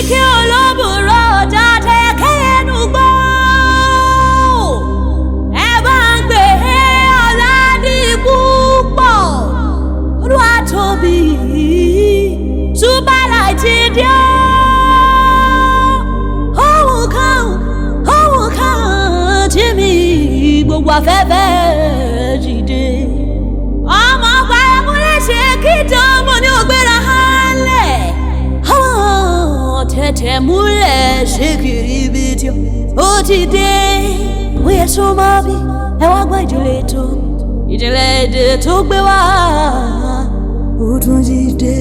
Àjíkẹ́ olóbùrọ̀ ọjà tẹ̀kẹ́ ẹnu gbọ́. Ẹ bá ń gbé Ọládipúpọ̀. Olúwatóbi Superlight dé o. Ohun kan, ohun kan tí mi gbogbo afẹ́fẹ́ dìde. Ọmọ ọgbà ẹ̀múlẹ̀ ṣe kí dánmọ̀ ní ògbéra hálẹ̀. Àwọn tẹ̀tẹ̀ múlẹ̀ ṣe kiri ibi tí ó ti dé. Ó yẹ sún mọ́ bí ẹ wá gbọ́ ìjìnlẹ̀ ètò. Ìjìnlẹ̀ èdè tó gbé wá ó tún ti dé.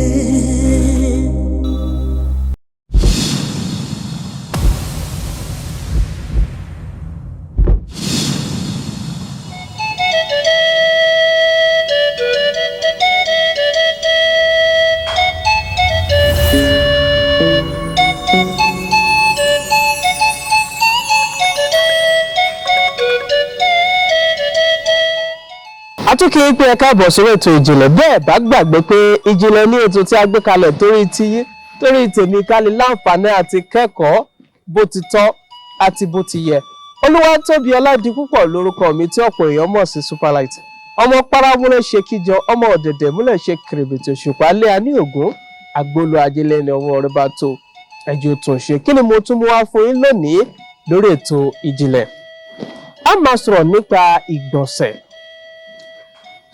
A tún kí yín pé ẹ káàbọ̀ sórí ètò ìjìnlẹ̀. Bẹ́ẹ̀ bá gbàgbé pé ìjìnlẹ̀ ní ètò tí a gbé kalẹ̀ torí tiyín, torí tèmi, ká lè láǹfààní àti kẹ́kọ̀ọ́ bó ti tọ́ àti bó ti yẹ. Olúwatóbi Ọládipúpọ̀ lórúkọ mi tí ọ̀pọ̀ èèyàn mọ̀ sí Superlight. Ọmọ paramúlẹ̀ ṣe kíjọ, ọmọ ọ̀dẹ̀dẹ̀ múlẹ̀ ṣe kìrìbìtì, òṣùpá lé a ní ògún àgbolo ajílẹ̀ ní ọwọ́ rẹ bá tó ẹjọ́ tún ṣe. Kí ni mo tún mú wá fún yín lónìí lórí ètò ìjìnlẹ̀? A máa sọ̀rọ̀ nípa ìgbọ̀nsẹ̀.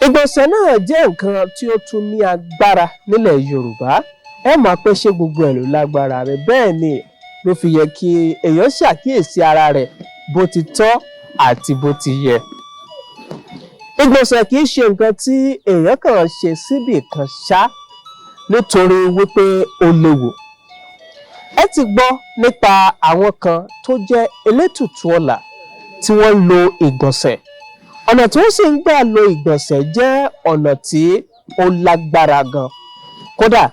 Ìgbọ̀nsẹ̀ náà jẹ́ nǹkan tí ó tún ní agbára nílẹ̀ Yorùbá. Ẹ máa pẹ́ ṣé gbogbo ẹ̀ ló lágbára rẹ̀? Bẹ́ẹ̀ ni, ló fi yẹ kí èèyàn ṣàkíyèsí ara rẹ̀ bó ti tọ́ àti bó ti yẹ. Ìgbọ̀nsẹ̀ kì í ṣe nǹkan tí èèyàn kàn ṣe síbì kan ṣá, nítorí wípé ó léwu. Ẹ ti gbọ́ nípa àwọn kan tó jẹ́ elétùtù ọlà tí wọ́n ń lo ìgbọ̀nsẹ̀. Ọ̀nà tí wọ́n sì ń gbà lo ìgbọ̀nsẹ̀ jẹ́ ọ̀nà tí ó lágbára gan. Kódà,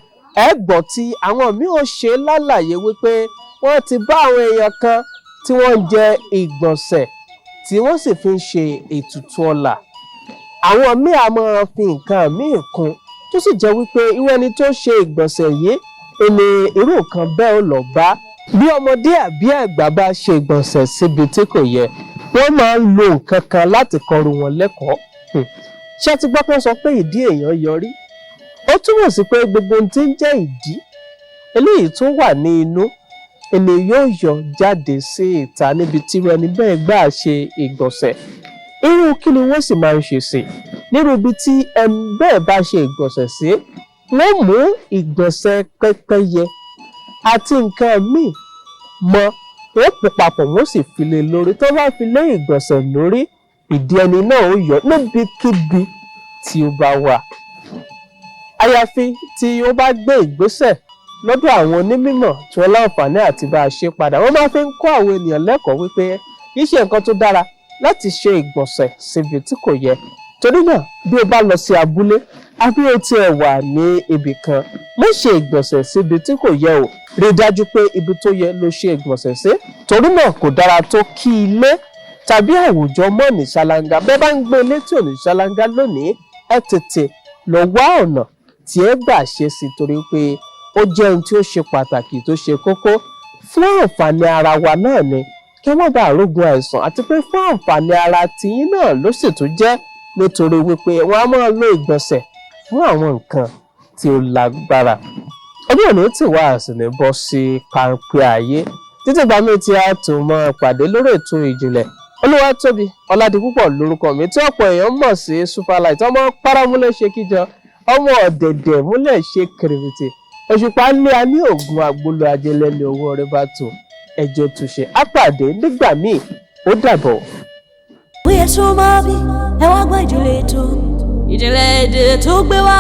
ẹ gbọ́ tí àwọn míì ò ṣe lálàyé wípé wọ́n ti bá àwọn èèyàn kan tí wọ́n ń jẹ ìgbọ̀nsẹ̀ tí wọ́n sì fi ń ṣe ètùtù ọlà. Àwọn míì á máa fi nǹkan míì kún, tó sì jẹ́ wípé irú ẹni tó ṣe ìgbọ̀nsẹ̀ yìí ni irú nǹkan bẹ́ẹ̀ ó lọ bá. Bí ọmọdé àbí àgbà bá ṣe ìgbọ̀nsẹ̀ síbi tí kò yẹ, wọ́n máa ń lo nǹkan kan láti kọrù wọn lẹ́kọ̀ọ́. Ṣé ti gbọ́ pé wọ́n sọ pé ìdí èèyàn yọrí? Ó túmọ̀ sí pé gbogbo ohun tí ń jẹ́ ìdí eléyìí tó wà ní inú ẹni yóò yọ jáde sí ìta níbi tí irú ẹni bẹ́ẹ̀ gbà ṣe ìgbọ̀nsẹ̀. Irú kí ni wọ́n sì máa ń ṣe sí nírú ibi tí ẹni bẹ́ẹ̀ bá ṣe ìgbọ̀nsẹ̀ sí? Wọ́n mú ìgbọ̀nsẹ̀ pẹ́pẹ́yẹ àti nǹkan míì mọ́, wọ́n pò papọ̀, wọ́n sì fi lé lórí. Tó bá fi lé ìgbọ̀nsẹ̀ lórí, ìdí ẹni náà ó yọ níbikíbi tí ó bá wà, àyàfi tí ó bá gbé ìgbésẹ̀ lọ́dọ̀ àwọn onímọ̀ tí wọ́n láǹfààní àti bá a ṣe padà. Wọ́n máa fi ń kọ́ àwọn ènìyàn lẹ́kọ̀ọ́ wípé kì í ṣe nǹkan tó dára láti ṣe ìgbọ̀nsẹ̀ síbi tí kò yẹ. Torí náà, bí o bá lọ sí abúlé àbí o tiẹ̀ wà ní ibì kan, má ṣe ìgbọ̀nsẹ̀ síbi tí kò yẹ o. Rí i dájú pé ibi tó yẹ ló ṣe ìgbọ̀nsẹ̀ sí. Torí náà, kò dára tó kí ilé tàbí àwùjọ mọ́ ní ṣáláńgá. Bẹ́ẹ̀ bá ń gbé ilé tí ò ní ṣáláńgá lónìí, ẹ tètè lọ wá ọ̀nà tí ẹ gbà ṣe sí, torí pé ó jẹ́ ohun tí ó ṣe pàtàkì, tó ṣe kókó fún àǹfààní ara wa náà ni, kí wọ́n bá rógun àìsàn, àti pé fún àǹfààní ara tiyín náà ló sì tún jẹ́, nítorí wípé wọ́n á máa lo ìgbọ̀nsẹ̀ fún àwọn nǹkan tí ó lágbára. Ọjọ́ òní tí wàá sì ní bọ́ sí páńpẹ́ ayé títí gba mi tí a tún máa pàdé lórí ètò ìjìnlẹ̀. Olúwatóbi Ọládipúpọ̀ lórúkọ mi tí ọ̀pọ̀ èèyàn mọ̀ sí Superlight. Ọmọ paramúlẹ̀ ṣe kíjọ, ọmọ ọ̀dẹ̀dẹ̀ múlẹ̀ ṣe kìrìbìtì, òṣùpá lé a ní ògùn àgbolo ajẹlẹ̀ ní owó rẹ bá tó ẹjọ́ túnṣe. Á pàdé nígbà míì, ó dàbọ̀. Ó yẹ sún mọ́ bí ẹ wá gbọ́ ìjìnlẹ̀ ètò, ìjìnlẹ̀ èdè tó gbé wá.